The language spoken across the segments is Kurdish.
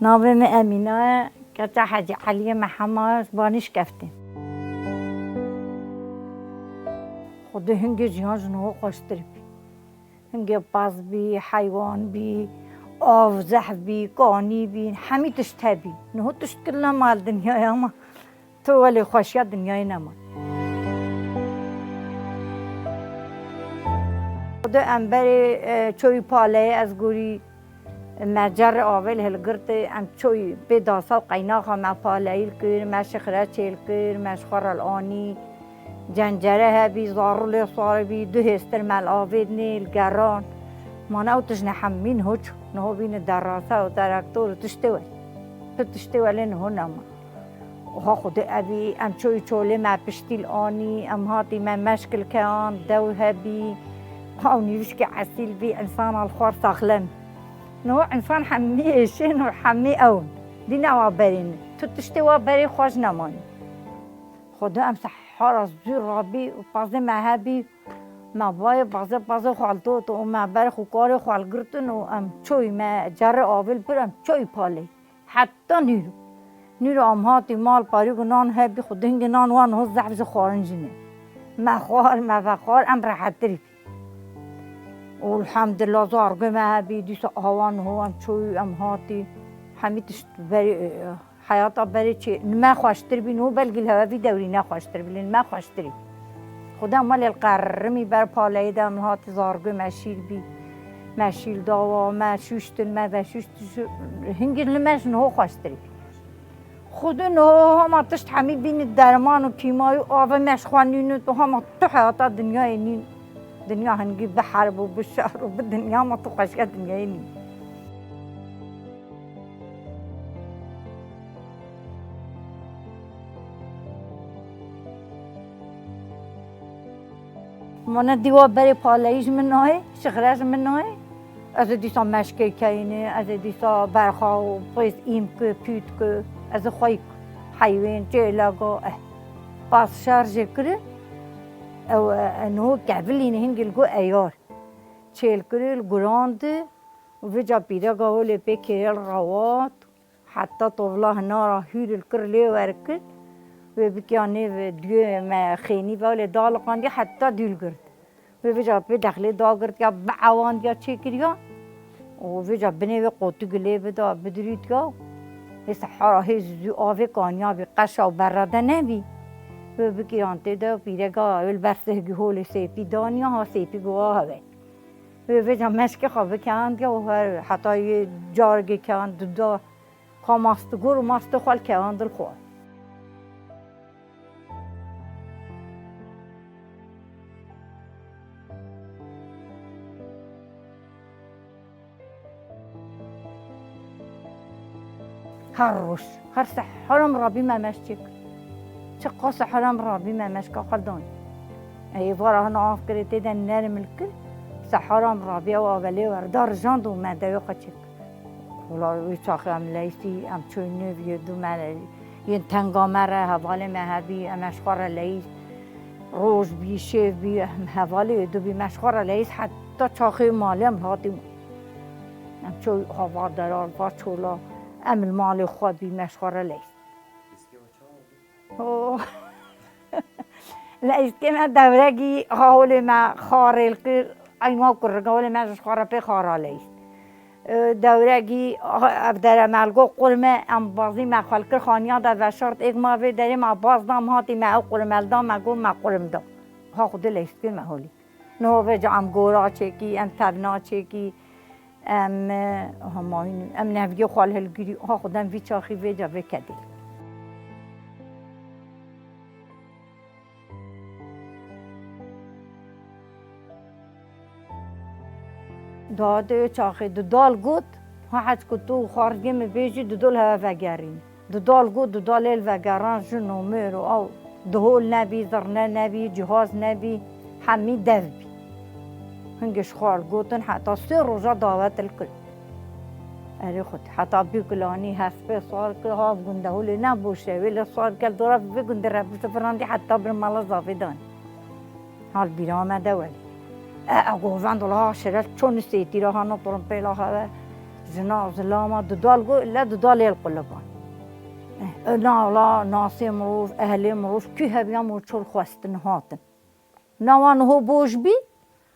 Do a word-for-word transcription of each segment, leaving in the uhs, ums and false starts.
Navê min Emîne ye, keça Hecî Eliyê Mehema, ji Banîşkeftin. Xwedê hingê jiyan ji niho xweştir bî. Hingê pez bî, heywan bî, av, zehf bî, kanî bî, hemî tişt hebî. Niho tişt kil nema li dinyayê, ama tu welê xweşiya dinyayê nema. Xwedê em berê, e, çoyî paleyê ez gorî. Me cerê avê li hilgirtê, em çoyî pê dasa û qeynaxa me paleyî li kir, me şixre çêl kir, me ji xwe re li anî. Cencere hebî, zarû lê sar bî, du hêstir me li avê dinê, li geran. Mane ew tijne hemî niho çû. Niho bîne derasa û teraktor û tiştê welê. Tu tiştê welê niho nema. Oha Xwedê evî, em çoyî çolê me piştî li anî, em hatî me meşk li keyan, dew hebî, ew nîvişkê esîl bî, însan al xwar saxlem. Niho însan hemî êşên û hemî ew in. Dîna wa berî ne. Tu tiştê wa berê xweş nemanî. Xwedê em sehara zû rabî û pazê me hebî, me bayê pazê, pazê xwe li dot û me berê xwe karê xwe li girtin û em çoyî me cerê avê li pir em çoyî palê. Heta nîro. Nîro em hatî mal parî ku nan hebî xwe dingê nan wan ho zehf ji xwarin jî ne. Me xwar, me vexwar, em rehettirî bî. Û elhamdulillah zargê me hebî, dîsa awan ho em çoyî em hatî. Hemî tişt berê, e, heyata berê çê, me xweştir bî, no belgî li hewe vî dewrî ne xweştir bî, lê me xweştirî. Xwedê em welê li qerrimî ber paleyê de em hatî zargê me şîl bî. Me şîl dawa, me şûştin, me veşûşt, hingir li me ji niho xweştirî. Xwedê niho hema tişt hemî bînî derman û kîmayî û ave me ji xwe nîn û tu hema tu heyata dinyayê nîn. Dinya hingî bi herb û bi şer û bi dinya ma tu xweşiya dinyayê nîn. Mane dîwa berê paleyî ji min nayê, şixre ji min nayê. Ez ê dîsa meşkê keyînê, ez ê dîsa berxa û pêz îm ki, pît ki, ez ê xweyî heyvên, çêleka, eh. Pas şer jê kiri, ew, e, niho kevilîne hingî li go eyar. Çêl kiri, li gurandi û vêca pîreka holê pê kêrê li rewat. Heta tovla hinara hûr li kir lê werkir. Wê bikiya nêv duyê me xênî ve lê daliqandiya heta dûl girt. Wê vêca pê dexlê dagirtiya, biewandiya çêkiriya. Û vêca binê wê qotî gilê bida, bidirîtiya. Hê sehara hê zû avê kaniya bî, qeşa û berre de nebî. Wê bikiyan tê de pîreka wê li ber sihgî holê sêpî daniya, ha sêpî go a hewe. Wê vêca meşkê xwe bikiyandiya û her heta yê cargê kiyan duda. Ka mast gur û mastê xwe li kewan dil xwar. Her roj, her sehera min rabî me meşkê kir. Çiqa sehera min rabî me meşka xwe danî. Ê vara hina av kirê tê de nerm li kir, sehera min rabî ew avelê werda rijand û me dewê xwe çêkir. Wela wî çaxê em leyîstî, em çûyî nêv yê dû me, yên tenga me re, hevalê me hebî, em ji xwe re leyîst. Roj bî, şev bî, em hevalê yê dû bî, me ji xwe re leyîst heta çaxê malê em hatî. Em çûyî hava derar, va çola, em li malê xwe bî, me ji xwe re leyîst. Oh. Leyîstkê me dewregî ha holê me xarê li kir, eynwa kurrika holê me ji xwe re pê xara leyîst. E, dewregî, ha, ev dere me li go qurme, em bazî me xwe li kir xaniya de veşart, êk ma vê derê me baz da, em hatî me ew qurme li da, me got me qurim da. Ha Xwedê leyîstkê me holî. Niho vêca em gora çêkî, em tevna çêkî, em, e, hema hîn, em nevgê xwe li hilgirî, ha xwedem vî çaxî vêca vê kedê. Dadê çaxê dudal got, ha hez ku tu xwarzgê min bêjî, dudal hewe vegerîn. Dudal got, dudal êl vegeran jin û mêr û ew dihol nebî, zirne nebî, cihaz nebî, hemî dev bî. Hingê ji xwe li gotin heta sê roja dawet li kir. Erê xwe heta bî kilanî hespê sar kir, hav gundehulê ne boş e, wê li sar kel dora vê gundê re bişte firandî heta bir mala zafê danî. Hal bîra me de welî. E, e, govend la şeref çon sêtîra hana pirimpêla hewe. Jina zilama dudal got, le dudalê li quliband. Eh, nala nasê mirov, ehlê mirov, kî hebiya mû çol xwestin hatin. Nawa niho boş bî,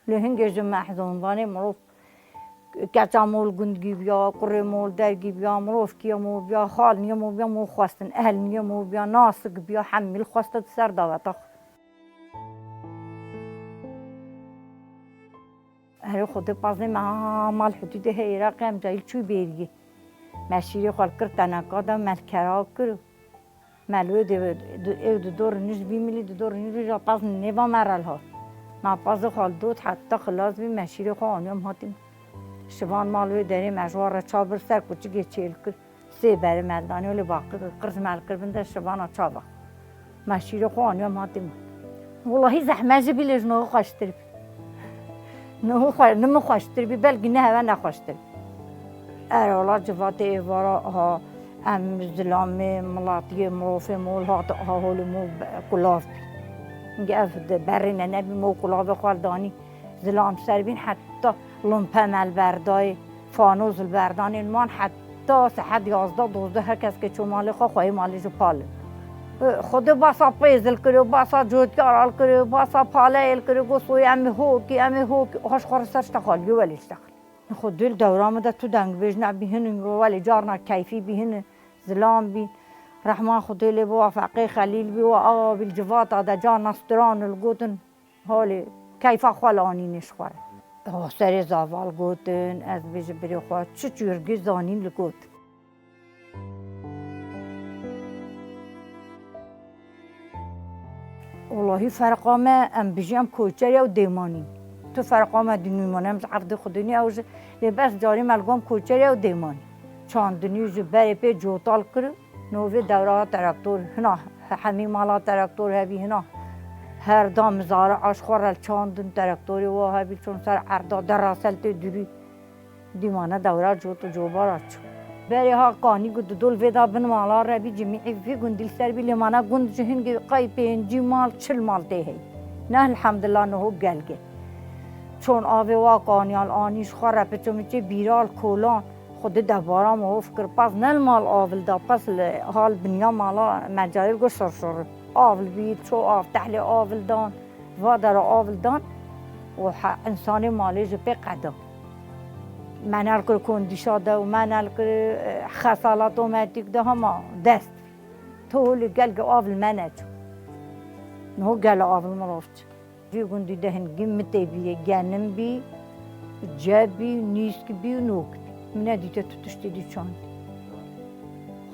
lê hingê ji mehzûndanê mirov keça mol gundgî biya, kurê mol dergî biya, mirov kiye mol biya, xal niye mol biya, mol xwestin, ehl niye mol biya, nasik biya, hemî li xweste di ser daveta xwe. Erê Xwedê pazê me ha mal hudûdê heye Iraqê em cayî çû bêriyê. Me şîrê xwe li kir teneka de me li kera kir. Me li wê dê ew di dor nij bî milî di dor nij bî ja paz nêva me re li hat. Me pazê xwe li dot heta xilas bî me şîrê xwe anî em hatî. Şivan mal wê derê me ji wan re çav bir ser kuçikê çêl kir. Sê berê me danî, wê lê baqir qirz me li kir bin de şivana çava. Me şîrê xwe anî em hatî me. Welahî zehmet jî bî lê ji niho xweştir bî. Niho xwe, ni min xweştir bî, belkî ne hewe ne xweştir bî. Erê wela civatê êvara ha em zilamê, milatiyê, mirovê mol hat ha holê mol kulav bî. Hingê ev di berê ne nebî mol kulavê xwe li danî. Zilam ser bîn heta lumpe me li berdayê, fanoz li berdanê li man heta saet yazdeh dozdeh her kes ke çû malê xwe, xweyê malê jî pal e. Xwedê basa pêz li kiriyo, basa cotkar al kiriyo, basa paleyê li kiriyo, got soyê em ê hokî, em ê hokî, ha ji xwe re ser ji te xaliyê welê ji te xaliyê. Xwedê li dewra min de tu dengbêj nebî hinin, welê carna keyfî bî hinin, zilam bî. Rehma Xwedê lê bi wa Feqê Xelîl bî, wa awa bî li civata de carna stran li gotin. Holê keyfa xwe li anînê ji xwe re. Ha serê zaval gotin, ez bêjim birê xwe, çi çûrgî zanîn li got. Welahî ferqa me, em bijî em koçer ya û dêmanî. Tu ferqa me dinû mane, em ji erdê xwe dinû ew ji, lê bes carî me li gom koçer ya û dêmanî. Çandinî ji berê pê cotal kir. Novê dewra teraktor, hina hemî mala teraktor hebî, hina her da mizara aş xwe re çandin, teraktorê wa hebî çon ser erda derra sel tê dûrî. Dîmane dewra cot û cobara çû. Berê ha kanî ku didol vê da bin mala re bî cimî vî gundî li ser bî lê mane gund ji hingê qey pêncî mal, çil mal tê hey. Ne elhamdulillah niho gelge. Çon avê wa kaniyal anî ji xwe re piço miçê bîral kolan. Xwedê debara me hof kir, pez ne li mal avil da, pez li hal binya mala me cayir got şor şor. Avil bî, ço av, tehlê avil dan, va dera avil dan û he, însanê malê ji pê qeda. Me nel kir kondîşa de û me nel kir, e, xesalat ometîk de hema dest. To holê gel ge avil me neçû. Niho gel avil mirov çi. Vî gundî de hingî mitê bî, genim bî, ce bî, nîsk bî û nok bî. Min nedîte tu tiştê dî çandî.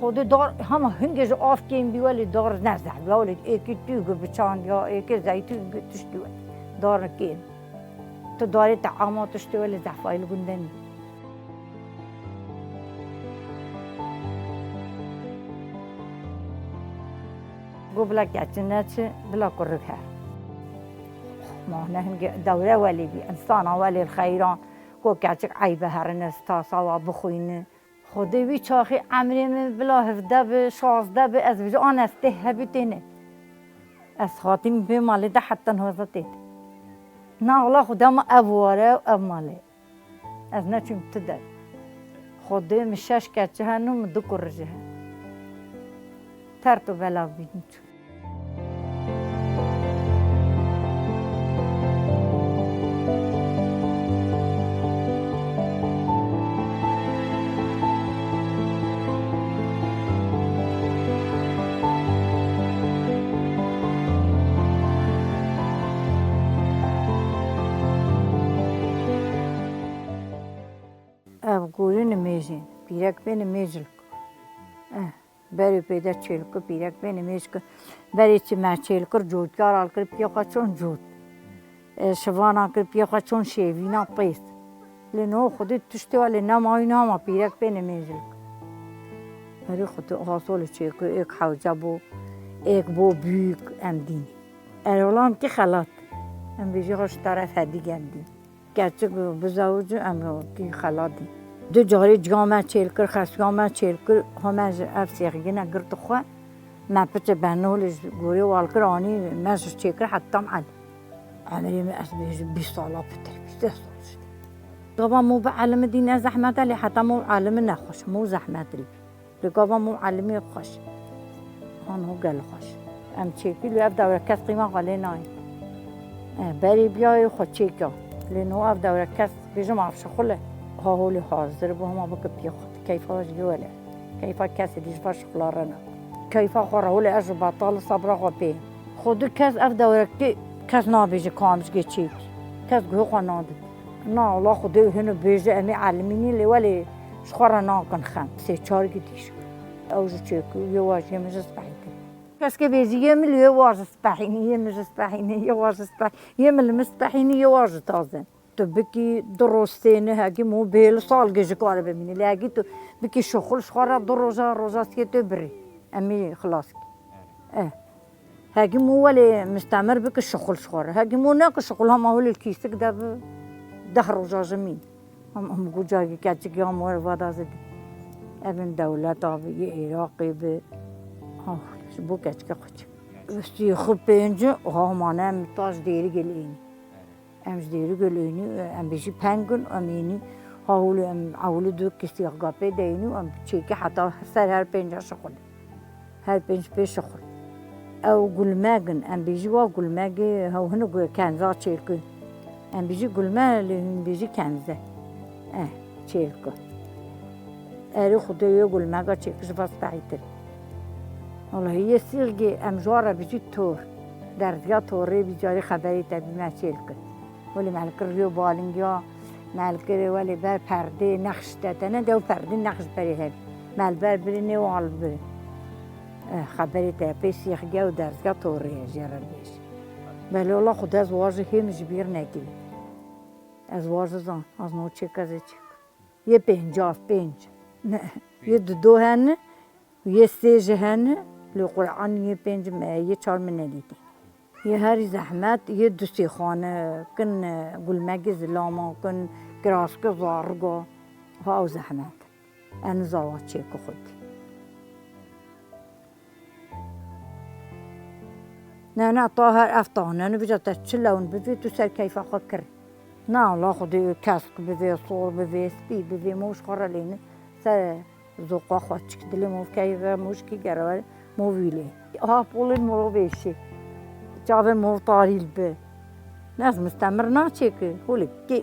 Xwedê dar hema hingê ji av kêm bî welê dar ne zehf bî. Welê êkê tû gu bi çandiya, êkê zeytûn gu tiştî we. Dar kêm. Tu darê te ama tiştê welê zehfayî li gund de nî. Got bila keçin neçi, bila kurik her. Ma ne hingê dewre welê bî, insana welê li xeyran, got keçik eybe herine, stasa wa bixwîni. Xwedê wî çaxî emrê min bila hevde bi, şazde bi, ez vêjim an ez tê hebî tê ne. Ez hatîm vê malê de heta nihoza tê de. Na wela Xuda min ev ware û ev malê. Ez neçûm tu der. Xwedê min şeş keçi hene û min du kurî jî hene. Tert û belav bîn çû. Ev gorî nimêjên, pîrek pê nimêjilk. Eh, berê pê de çêlkir, pîrek pê nimêjkir. Berê çi me çêlkir, cotkar al kir, piyê xwe çon cot. E, şivana kir, piyê xwe çon şêvîna pês. Lê niho xwedî tiştê we lê nemayî, hema pîrek pê nimêjilk. Berê xwedî asolê çêkir, êk hewce bû, êk bû büyük em dînî. Erê wela em kî xelat. Em bêjî xwe ji teref hedî em dîn. Keçik bizewicî em kî xelat dîn. Du carî ciya me çêl kir, xesiya me çêl kir, ha me ji ev sêxgîne girti xwe. Me piçê benolê ji gorê wal kir anî me ji çêkir heta em el. Emirê min ez bêjim bîst sala pitir, bîst sal işte. Gava mû bi elimi dî ne zehmet e, lê heta mû elimi nexweş, mû zehmet lê. Lê gava mû elimî xweş. Anho gel xweş. Em çêkî lê ev dewre kes qîma xwe lê nayê. E, berî biyayê xwe çêka. Lê no ev dewre kes bêjim avşixul e. Ha holê hazir bû, hema bike piyê xwe. Keyfa ji wele. Keyfa kesê dî ji va şixula rena. Keyfa xwe re holê ez ji betal sabra xwe pê. Xwedî kes ev dewrekê kes nabêje ka em ji gê çêkî. Kes guhê xwe nadin. Na wala Xwedê hino bêje em ê elimînî lê welê ji xwe re nakin xem. Sê çar gidîş. Ew ji çêkî yê wa jê min ji spehî kir. Keske bêjî yê min lê yê wa ji spehînî, yê min ji spehînî, yê wa ji spehînî, yê min li min spehînî, yê wa ji taze. Tu bikî du roj sê ne hegî mû bê li salgê ji kare bimînî. Lê hegî tu bikî şixul ji xwe re du roja, roja sê tu birî. Em ê xilas kî. Eh. Hegî mû welê mistemir bike şixul ji xwe re. Hegî mû neke şixul hema holê kîsik de bi deh roja ji mîn. Em, em gu cagî keçik ya mor vada zidî. Evin dewleta bi, yê Iraqê bi. Ah, ji bo keçike xwe çi. Sî xwe pênc, ha mane em ta ji dêrî gel ênî. Em ji dêrî gel ênî, em bêjî peng in, em ênî. Ha holê em ewlî du kisî gapê de ênî, em çêkî heta ser her pênca şixul. Her pênc pê şixul. Ew gulmeg in. Em bêjî wa gulmegê hew hinek kenza çêlkû. Em bêjî gulme lê hûn bêjî kenze. Eh, çêlkû. Erê Xwedê yê gulmega çêlkû ji va spehîtir. Wellahî yê sîlgê em ji wa re bêjî tor. Derzga torê bî carî xeberê te bî me çêlkû. Welê me li kir riyo balingiya, me li kir welê ber perdê nexş te tene de ew perdê nexş berê hebî. Me li ber birê nê wan li bir. Eh, xeberê te pê sîxge û derzga torê ye jê re bêj. Belê wela Xwedê ez waji hê min ji bîr nekirî. Ez waji zan, az no çêk ez ê çêk. Yê pêncav pênc. Ne, yê dido hene, yê sê jî hene, lê Quran yê pênc me, yê çar min nedîtî. Yê herî zehmet, yê du sê xane kin, gulmegê zilama kin, kiraske zariga, ha ew zehmet. En zawa çêku xwedî. Ne, ne, ta her ev tane, ne, vêca te çi lewn bivê, tu ser keyfa xwe kir. Na, wela Xwedê kesk bivê, sor bivê, spî bivê, mûş xwe re lêne, ser zoqa xwe çik dilê mû keyfe, mûşkî gere were, mû vîlê. Ha polên mû vêşê. Çavê mû tarîl bi. Ne, ez mistemir naçêki, holê kê.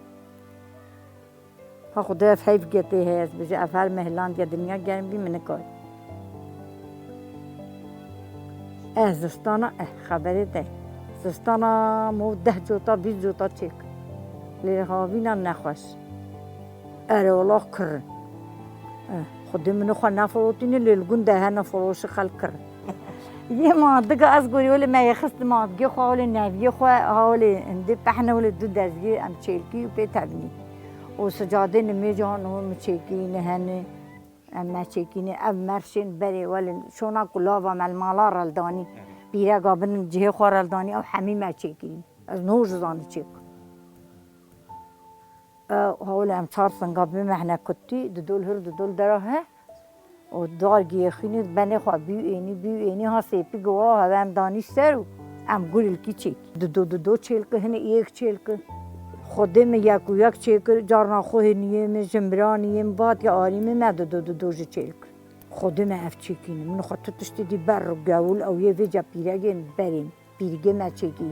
Ha Xwedê ev heyv getê heye, ez bêjim, ev her mehilandiya dinya germ bî, min nikay. Eh, zistana, eh, xeberê te. Zistana mû deh cota, bîst cota çêk. Lê havîna nexweş. Erê wela kir. Eh, Xwedê min xwe nefirotîne, lê li gund de hene firoşî xelk kir. Yê mandiga ez gorî wele me yê xist mandigê xwe, wele neviyê xwe, ha wele hindê pehne wele du dezgê em çêlkî û pê tevnî. Û sicadê nimêjan û mi çêkî ne hene, em me çêkî ne, ev merşên berê wele şona ku lava me li mala re li danî, pîrega bin cihê xwe re li danî, ew hemî me çêkî. Ez no ji zanî çêk. Ew hewle em çar singa bimehne kutî, didol hir didol dera he. Û dar giyê xwînê benê xwe bî ênî, bî ênî, ha sêpî giwa hewe em danî ser û em gurîlkî çêk. Dido dido çêlki, hinê êk çêlki. Xwedê min yek û yek çêkir, carna xwe hêniyê min, jimbiraniyê min, vatiya arî min, me dido dido ji çêlki. Xwedê me ev çêkînin. Min xwe tu tiştê dî ber û gewil ew yê vêca pîregên berên. Pîrgê me çêkî.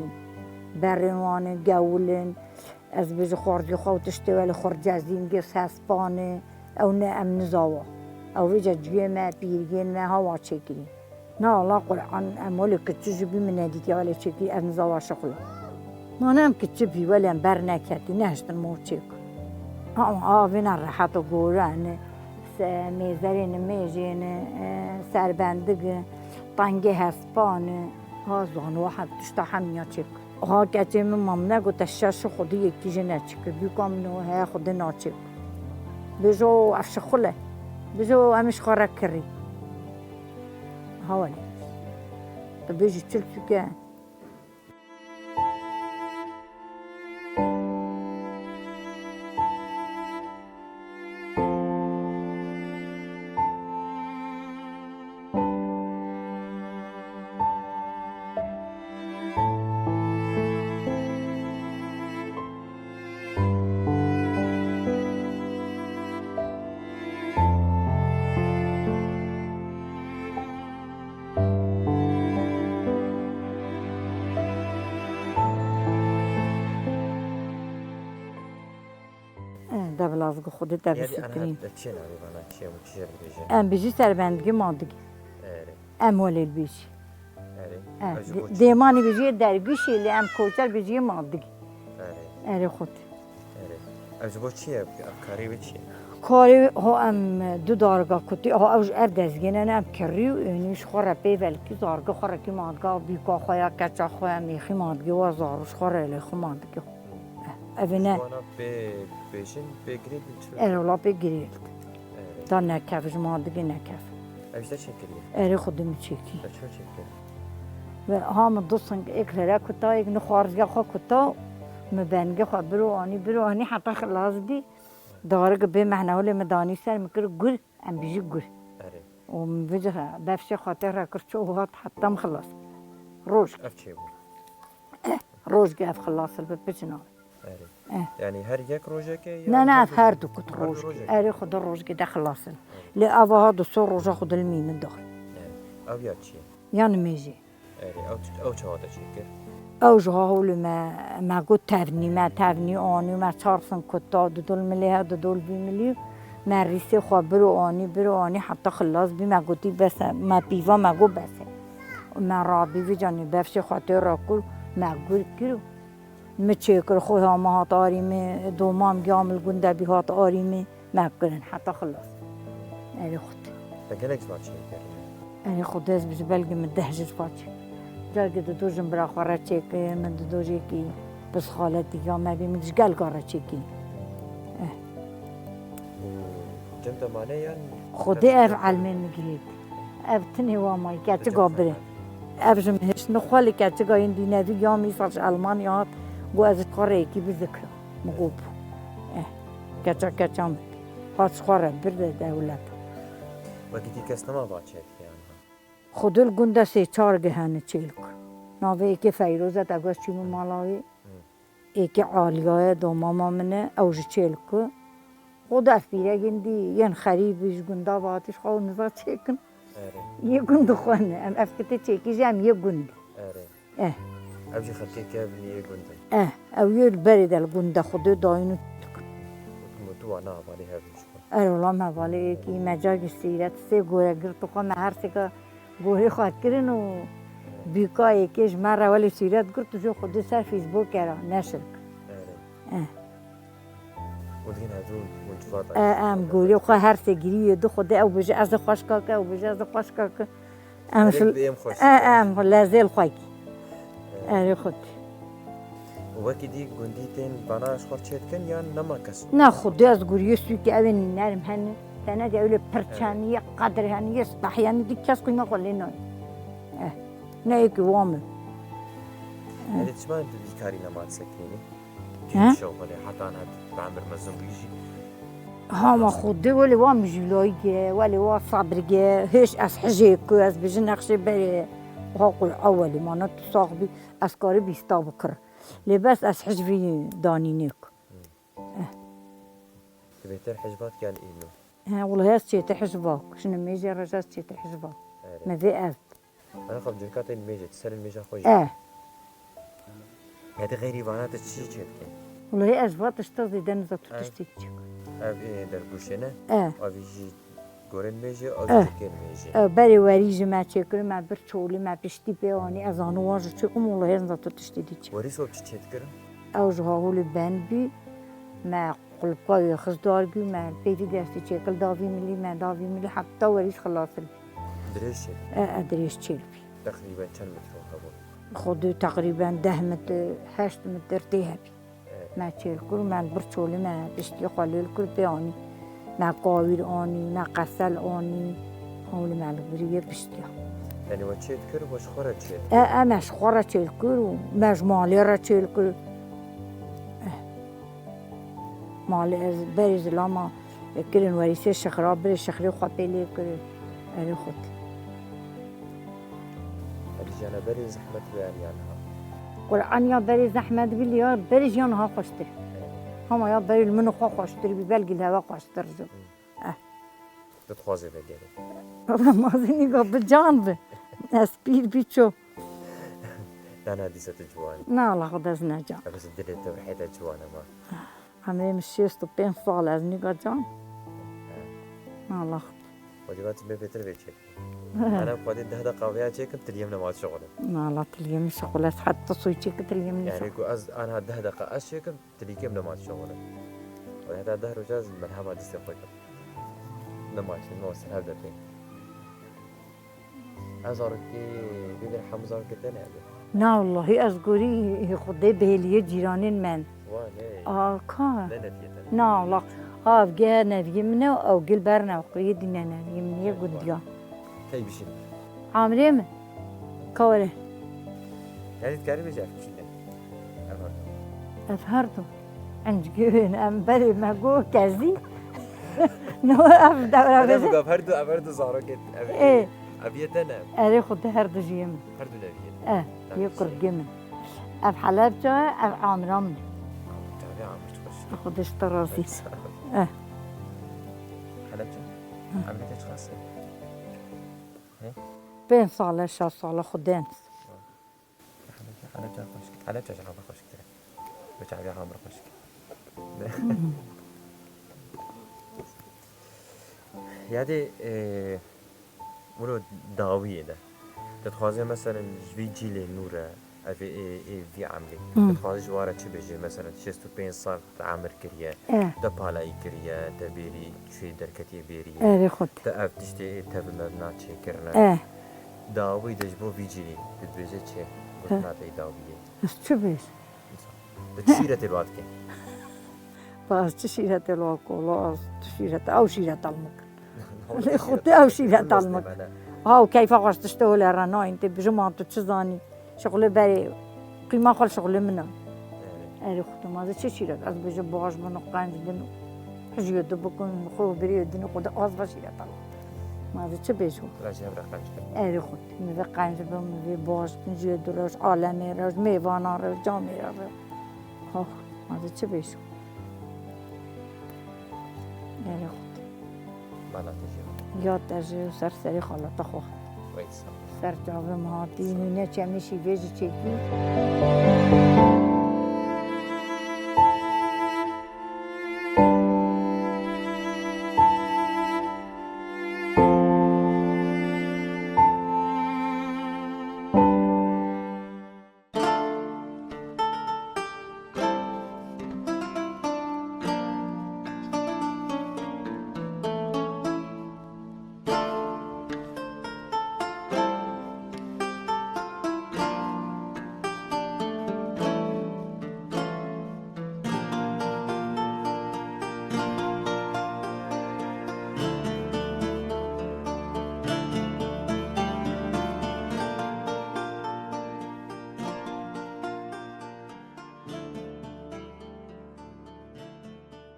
Berên wan in, gewil in. Ez bêjim xwarzî xwe û tiştê welê xurcezîn, gê hespan e. Ew ne em nizawa. Ew vêca ciyê me, pîrgên me, hawa çêkirî. Na wela Quran, em welê kiçi jî bî min nedîtiye welê çêkî, ev nizawa şixula. Mane em kiçi bî welê em ber neketî, nehiştin mor çêk. Ama avêna rehet û gore ne. Se-, mêzerê nimêjê ne, e, serbendig e, tengê hespan e. Ha zan wa hem tişta hemiya çêk. Ha keçê min mamne gote şeş xwedî yekî jî neçikir. Bîka min o heye xwedî naçêk. Bêjo ev şixul e. Bêjo em ji xwe re kirî. Ha welê. Tu bêjî çil çûke. Devilazgî Xwedê te bisîtirî. Çi navê vana çi ye, çi jê dibêjin? Em bijî serbendgî mandigî. Erê. Em welê dibêjî. Erê. Eh, Ew ji bo çi? Dêmanî bijî dergûşî lê em koçer bijî mandigî. Erê. Erê xwed. Erê. Ew ji bo çi ye? Ev karê wê çi ye? Karê ho em du darga kutî, ho ew ji ev dezgêne ne em kirî û ênî ji xwe re pê velkî zargê xwe re kî mandiga bîka xwe ya keça xwe ya mêxî mandigê wa zar û ji xwe re lê xwe mandigê xwe. Ev ne. Ji wana pê bêjin, pê girê bin çi? Erê, wela pê girê. Erê. Da nekef, ji mandigê nekef. Ev ji te çêkiriye? Erê, xwe dimi çêkî. Te çi çêkir? Ve ha min du sing êk lere kuta, êk nixwarzge xwe kuta, min bengê xwe biro anî, biro anî heta xilas bî. Darik bê mehna holê min danî ser, min kir gur, em bijî gur. Erê. Û min vêca befşê xwe tê re kir, çû hat heta min xilas. Roj. Ev çê bû? Eh, rojgê ev xilas bi, bi çi navê? Erê. Eh. Yanî her yek rojeke ya? Ne, ne, ev her du kut rojgê. Erê, xwe di rojgê de xilas in. Erê. Lê eva ha du sê roja xwe di li mî min daxin. Erê. Ew ya çi ye? Ya nimêjê. Erê, ew, ew çawa te çêkir? Ew ji ha hewlê me, me got tevnî, me tevnî anî, me çar sing kuta, du dol milê he, du dol vî milî, me rîsê xwe biro anî, biro anî, heta xilas bî, me gotî bes e, me pîva, me got bes e. Me rabî vî canî befşê xwe tê re kir, me gur kir. Mi çêkir, xwe hama hat arî min, domam giya min li gund de bî hat arî min, me kirin heta xilas. Erê xwed. Te gelek ji van çêkir? Erê xwed ez bi ji belgê min deh ji van çêkir. Cargê dido jimbira xwe re çêkir, min dido jêkî pis xaletî ya me bî, min ji gelga re çêkî. Eh. Û cem te mane yan? Xwedê ev elmên min gihêt. Ev tinê wa mayî, keçika birê. Ev ji min hiştine xwe li keçika yên dînevî ya min îsal ji Elmanya hat, got ez ji xwe rêkî bizikirim. Min got bû. Eh, keça keça min. Hat ji xwe re bir de dewlet. Wekî dî kes nema va çêdike yan ha? Xwedê li gund de sê çar gihene çêlik. Navê êkê Feyroz e, te got çûme mala wî. Êkê Aliya ye, domama min e, ew ji Çêlku. Xwe dest pîre gindî, yên xerîb ji gunda ve hatî ji xwe niza çêkin. Erê. Yê gund xwe ne. Em ev kitê çêkî jî em yê gund. Erê. Eh. Ev jî xelkê kevin yê gund in. Eh, ew yê li berê de li gund de xwe dê dayîn û dikin. Û tu wana hevalê hev ji xwe. Erê, wela me hevalê yekî, me cargî sîret, sê gore girtî xwe, me her sêka gorê xwe kirin û bîka yekê ji me re welê sîret girt û jê xwe dê ser Facebookê re neşir kir. Erê. Eh. Û dîn hevdû hûn civat. E, em gorê xwe her sê girî yê du xwe dê, ew bêje ez ê xweşka ke, ew bêje ez ê xweşka ke. Em Herê şil-, bi em xweş. E, em lezêl xwe kî. Erê xwe tê. Û wekî dî gundî tên vana ji xwe çê dikin yan nema kes? Na xwedê ez guriyê sûkê ew ê nerm hene. Teneke ew lê pirç hene, yê qedir hene, yê spehî hene, dî kes qîma xwe lê nayê. Eh, ne yekî wa min. Erê çima tu vî karî nema disekînî? He? Kî şewxelê heta niha tu bi emir mezin bûyî jî? Hama xwedê welê wa mijûlayî ge, welê wa sabir ge, hêş ez hijê ku ez bijî nexşê berê ha qul ewelî mana tu sax bî, ez karî bîsta bikir. Lê bes ez hij vî danînê ku. Tu bêtir hij vat yan îno? He, wulahê ez çêtir hij vak. Ji nimêjê re ez çêtir hij vak. Erê. Me vê ev. Ana xwe bi cûrka te nimêjê, tu ser nimêja xwe jî. E. Hedi xeyrî vana tu çi çê dikî? Wulahê ez va tişta zêde niza tu tiştê çi. Ev ê dergûşê ne? E. Ev jî gorên nimêjê, ev jî kên nimêjê. E, berê werî ji me çêkir, me bir çolî me piştî pê anî, ez anu wan ji çêkim wulahê niza tu tiştê dî çi. Werî sob çi çê dikir? Ew ji ha holê ben bî, me qulpka wê xist dargî, me pêvî destî çêkil davî milî, me davî milî heta werî xilas bî. Dirêj çê? E, e, dirêj çêl bî. Teqrîben çend metro hebû? Xwedê teqrîben deh metr, heşt metr tê hebî. E. Me çêl kir, me bir çolî me piştî xwe lêl kir pê anî. Me kawîr anî, me qesel anî. Hewlî me li birî yê piştî ya. Yanî we çêl kir, we ji xwe re çêl kir? E, e, me ji xwe re çêl kir û me ji malê re çêl kir. E. Malê ez berê zilama kirin werîsê şixra, birê şixrê xwe pê lê kirin. Erê xwe tê. Erê jana berê zehmet bû yan ya niha? Quran ya berê zehmet bî lê ya berê jî ya niha xweştir. Hema ya berê li min xwe xweştir bî, belkî li heve xweştir jî. Eh. Tu dixwazê vegerî? Mazî nîga bi can bi. Ez pîr bî ço. Na, na, dîsa tu ciwan î. Na, Allah xwe dest neca. Ev dilê te wehê de ciwan e ma. Emrê min şêst û pênc sal e, ez nîka can. Allah. Xwedî va tu bê bêtir vê çêkim. Ana xwedî deh deqa vêya çêkim, tiliyê min nema şixulin. Allah, tiliyê min şixule, ez heta soy çêkim tiliyê min Yani nîşe. Ku ez anha deh deqa ez çêkim, tilîkê min nema şixulin. Û heta deh roja ez merhema distê xwe kim. Nema çêkim, o ser hev de pê. Ez zarokê, bibêr hemû zarokê te ne be. Na wellahî ez gorî Xwedê bêhêliyê cîranên men. Wa ne. A ka. Ne neviyê te ne. Na wellahî. Ev ge neviyê min e, ew gil ber ne, qiriyê dî ne neviyê min ye, gundiya. Key bişîn. Amrê min. Ka were. Yani dikarî bêje ev kişî ne. Ev her du. Ev her du. Encgên em berê me got kezî. No, ev dewra Ev bêje. Ev her du, ev her du zarokê, ev, Ê. Ev yê te ne? Erê xwe te her du jiyê min. Her du neviyê. Eh, Ev yê jiyê. Kurgê min. Ev Helebca, ev Amira min. Çavê Amir çi xweş. Xwe de ji te razî. Eh. Helebca? Hı. Amir te çi xas e? He? Pênc sale, şeş sale xwe den. Helebca, Helebca xweşik. Helebca ji hemû xweşiktir e. Bi çaviya Amir xweşik. Yadê, e, wilo dawiyê de. Dixwaze mesela ji vî cîlê nû re, ev ê, ê, ê vî emrê. Hmm. Dixwaze ji wara çi bêje, mesela şêst û pênc sal te emir kiriye, Eh. te palayî kiriye, te bêrî çûyê derketiye bêrî. Erê xwe te. Te ev tiştê tevî mevîna çêkirine. Eh. Dawî de ji bo vî cîlî tu dibêje çi? Gotina te yê dawî yê. Ez çi bêjim? Tu çi şîretê li wan dikî? Ba ez çi şîretê li wan kola, ez tu şîrete, ew şîreta li min kir. Lê xwe tu ew şîreta li min kir. Ha, û keyfa xwe ji tiştê holê re nayîn, tê bêjim, ma tu çi zanî? Şixulê berê, qîma xwe li şixulê min e. Erê xwe tu ma ez çi şîret? Ez bêjim baş bin û qenc bin û hijiyê du bikin, xwe û biriyê din xwe de az ve şîret al. Ma ez çi bêjim? Ra ji hev re qenc bin. Erê xwe tu min vê qenc bin, min vê baş bin, jiyê du re, ji alemê re, ji mêvanan re, ji camêran re. Ox, ma ez çi bêjim? Erê xwe tu. Bala te jî. Ya te jî û ser serê xaleta xwe. Weysa. Ser çavê min hatî, nûne çemê şîvê jî çêkî.